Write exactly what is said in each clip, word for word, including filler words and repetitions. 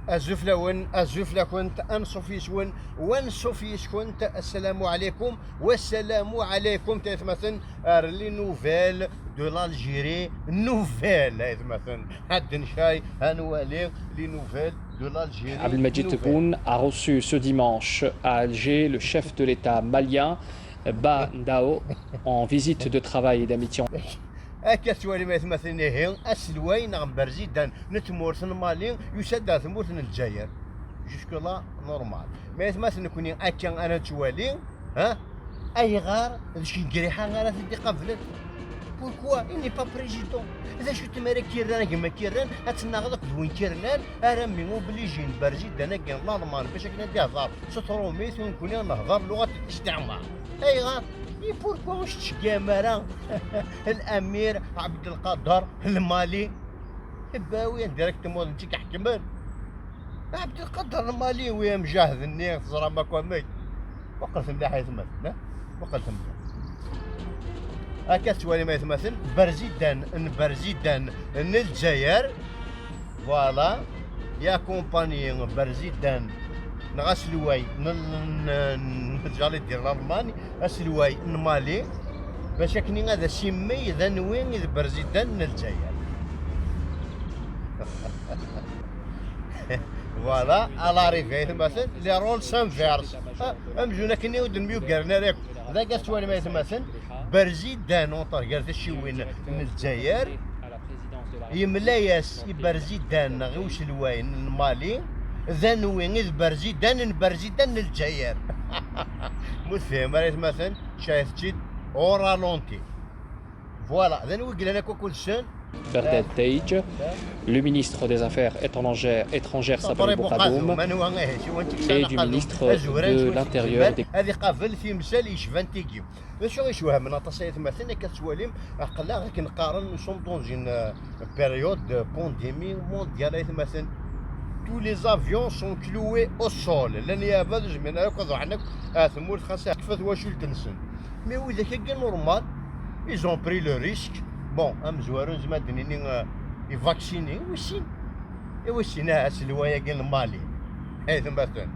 Azul fell-awen, azul fell-akent, anṣuf yes-wen, wanṣuf yes-kent. Assalamu alaikum, wassalamu alaikum, taytmaten, ar les nouvelles de l'Algérie nouvelle, taytmaten. Ad ncay, ad nwali les nouvelles de l'Algérie Abdelmadjid nouvelle. Tebboune a reçu ce dimanche à Alger le chef de l'État malien, Ba Ndao, en visite de travail et d'amitié. Akka tettwalim ay tmatin, ihi aselway neɣ Berzidan n tmurt n Mali yusa-d ar tmurt n Lezzayer. Jusque là, normal. Ma ay tmatin, nekni akka ara nettwali, ha? Ayɣer d Cengriḥa ara t-id-iqablen? Pourquoi? Il n'est pas président. D acu-t mi ara k-irran, a gma k-irran, ad tennaɣeḍ akked win k-irnan, armi obligin Berzidan-agi n Lalman bac akken ad ihḍer s trumit, u nekni ad nehḍer luɣat n listiɛmar. Ayɣer? I pourquoi ur s-tceggɛem ara l'amir Abdelkader Lmali? Ibawi indirectement d nekk i iḥekmen. Abdelkader Lmali, wi amjahed-nni, teẓram akk amek. Muqlet mliḥ ay atmaten, ha? Muqlet mliḥ. Akka tettwalim ay atmaten, Berzidan n Berzidan n Lezzayer. Voilà. Yakumpani Berzidan neɣ aselway n, n, n, j'allais dire l'Allemagne, aselway n Mali, bac akken ad as-immi d anwi i d Berzidan n Lezzayer. Voilà, à l'arrivée, ay atmaten, les rôles s'inversent. Ah, amzun akken ur d-myugaren ara akk. D akka tettwalim ay atmaten, Berzidan, entre gar tacciwin n Lezzayer, yemla-yas i Berzidan neɣ i uselway n Mali, d anwi i d Berzidan n Berzidan n Lezzayer. Ma ur tefhim ara ay atmaten, cayet-tt-id au ralenti. Voilà, d anwi i yellan akk akud-sen. Berdel Teij, le ministre des Affaires étrangères, étrangères Sabri Boukhadoum et du ministre de l'Intérieur et des ad iqabel timsal yecban tigi. D acu i yeswehmen aṭas ay atmaten, akka tettwalim, aql-aɣ akken qqaren, nous sommes dans une, euh, période de pandémie mondiale ay atmaten. Tous les avions sont cloués au sol. Llan yabad ur zmiren ara akk ad ruḥen akk ar tmurt, xas tekfa twacult-nsen. Mais widak-agi normal, ils ont pris le risque. Bon, amezwaru nezmer ad d-nini, euh, i vaccini, i wis sin. I wis sin, ah, aselway-agi n Mali. Ay atmaten.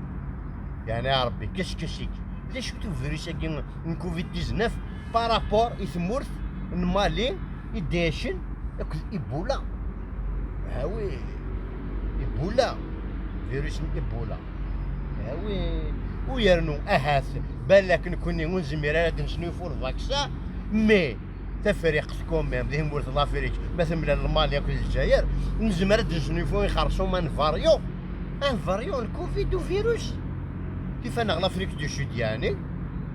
Yeɛni a Rebbi, qu'est-ce que c'est? D acu-t uvirus-agi n covid dix-neuf par rapport i tmurt n Mali i d-yacen akked Ebola? Ah oui, Ebola, virus n Ebola. Ah oui, u yernu ahat balak nekni ur nezmir ara ad nesnulfu lvaksa, mais Tafriqt quand même di tmurt n Lafrique, ma temlal Lmali akked Lezzayer, nezmer ad d-nesnulfu ixerṣum, un variant. Un variant n covid u virus. Tif-aneɣ Lafrique du Sud, yeɛni,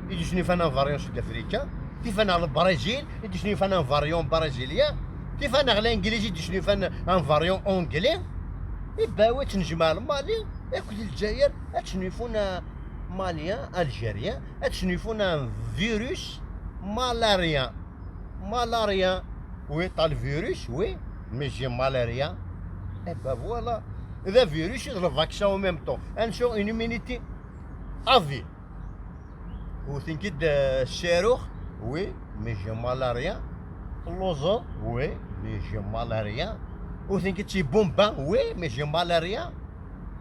i d-yesnulfan un variant sud-africain. Tif-aneɣ Lbrizil, i d-yesnulfan un variant brésilien. Tif-aneɣ Langliz, i d-yesnulfan un variant anglais. Ibawi ad tt-nejmeɛ Lmali akked Lezzayer, ad tt-snulfun, euh, malien, algérien, ad tt-snulfun un virus malarien. Malarien. Oui, t'as le virus, oui, mais j'ai malaria. Eh ben voilà. D avirus et le vaccin en même temps. Anso une immunité à vie. Wwten-k-id, euh, ccarux, oui, mais j'ai malaria. Telluẓeḍ, oui, mais j'ai malaria. Wwten-k-id si bomba, oui, mais j'ai malaria.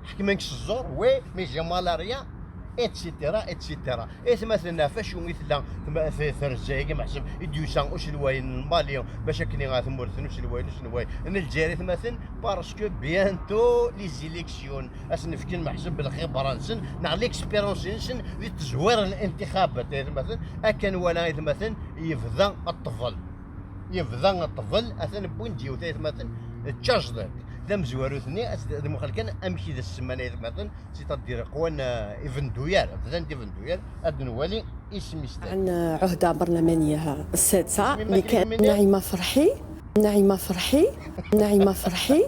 Ḥekmen-k s ẓẓur, oui, mais j'ai malaria, et cetera, et cetera. Aytmaten, ɣef wacu i tella tma-, t-, trezza-agi, meḥsub i d-yusa uselway n Mali bac akken i tmurt n uselway n uselway n Lezzayer, aytmaten, parce que bientôt les élections, ad sen-fken meḥsub lxibra-nsen neɣ l'expérience-nsen di tezwara n الانتخابات, aytmaten, akka nwala, aytmaten, yebda ṭṭbel. Yebda ṭṭbel, atan wwin-d yiwet, aytmaten, d tajdiṭ. Tamezwarut-nni, ad, ad muqel kan amek i d as-semman, aytmaten, c'est-à-dire qwan, euh, ibenduyar, bdan-d ibenduyar, ad nwali isem-is. عن عهدة برلمانية السادسة اسمي اللي كان مدري مني. نعيمة فرحي. نعيمة فرحي. نعيمة فرحي.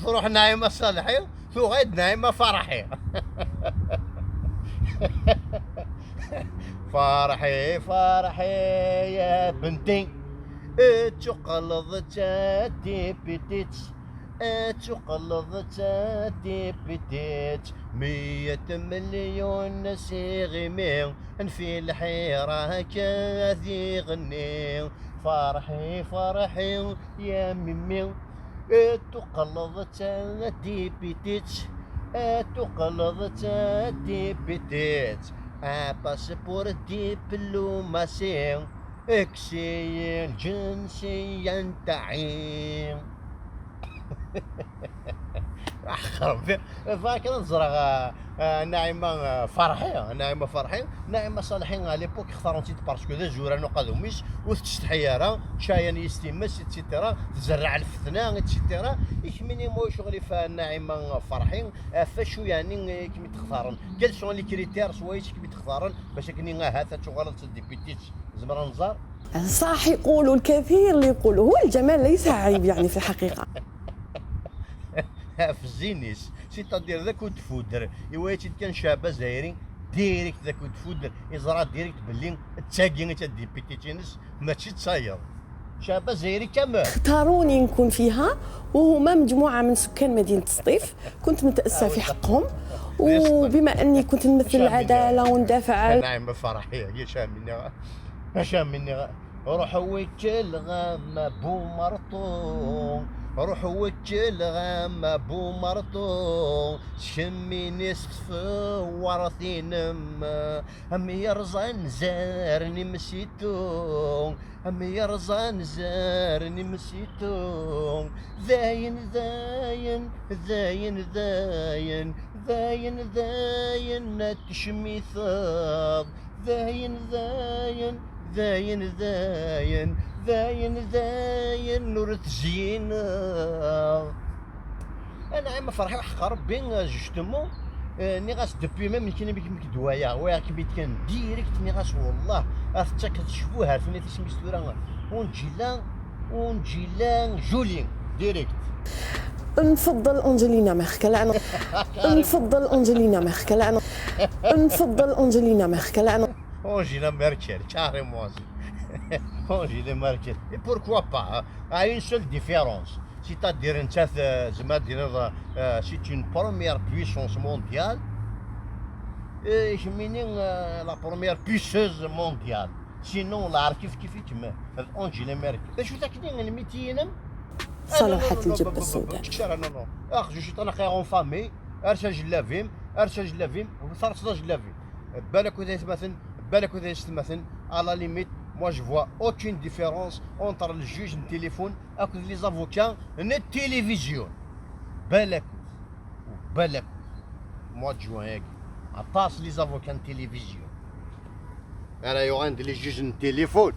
تروح نعيمة صالحي، تغيد نعيمة فرحي. فرحي، فرحي يا بنتي، اتقلضت ديبيتيت، اتقلضت ديبيتيت، مية مليون سيغيمي، في الحيرة كذي غني. فرحي، فرحي يا ميمي، Tuqleḍ d tadipitit, tuqleḍ d tadipitit, apasipur diplumasi, kkes-iyi lǧensiya n taɛi. Axerbi, bɣiɣ kan ad ẓreɣ, ah, ah, Naɛima, ah, Ferḥi, Naɛima Ferḥi, Naɛima Ṣaleḥi, à l'époque xtarent-tt-id parce que d azuran uqadum-is, ur tettsetḥi ara, cayan yis times, et cetera. Tzerreɛ lfetna, et cetera. I kemmini, ma ur ccɣel-if a Naɛima Ferḥi, ɣef wacu yeɛni i kem-id-xtaren? Quels sont les critères swayes i kem-id-xtaren bac akken ahat ad tuɣaleḍ d tadipitit? Zemreɣ ad nẓer? صح، يقولوا الكثير اللي يقولوا، هو الجمال ليس عيب يعني في الحقيقة. Ɣef zzin-is, c'est-à-dire d akud fudr, iwala-tt-id kan Ceɛba Zayri, direct d akud fudr, iẓra direct belli d tagi i d tadipitit-ines, mačči d tayeḍ. Ceɛba Zayri kamel. اختاروني نكون فيها، وهما مجموعة من سكان مدينة سطيف. كنت متأسفة في حقهم، وبما أني كنت نمثل العدالة وندافع على نعم، فرحية، يا شامي، يا شامي. Ruḥ wekkel ɣam a bu merṭu, ruḥ wekkel ɣam a bu merṭu, skemmini s tfewwart-inem, am yerẓan zar n imsitu, am yerẓan zar n imsitu. Dayen, dayen, dayen, dayen, dayen, dayen ad tecmiteḍ. Dayen, dayen, dayen, dayen, dayen, dayen ur tezyineḍ. Anɛam Ferḥi, ḥeqq Rebbi, justement, eh, nniɣ-as depuis même nekni mi kem-id-walaɣ, walaɣ-kem-id kan direct, nniɣ-as wellah ad tettakeḍ cbuh ar tnat isem-is tura, Unjila, Unjila Jolie, direct. نفضل أنجلينا ميركل، أنا. نفضل أنجلينا ميركل، أنا. نفضل أنجلينا ميركل، أنا. Angela Merkel, carrément. Angela Merkel. Et pourquoi pas, hein, à une seule différence. C'est-à-dire, nettat, euh, زعما تدير, euh, c'est une première puissance mondiale. Et je me dis, euh, la première puisseuse mondiale. Sinon, la كيف كيف يتم. Angela Merkel. D acu takni, lmiti-inem? صلاحة الجبة السوداء. Non, non. Ah, je suis en famille. Arsa jellabim, arsa jellabim, tarsa jellabim. Balak ur d aytmaten, balak ur d aytmaten. À la limite, moi je vois aucune différence entre le juge n téléphone akked les avocats n télévision. Balak, balak. Mois de juin-agi, aṭas les avocats n télévision ara yuɣalen d les juges n téléphone.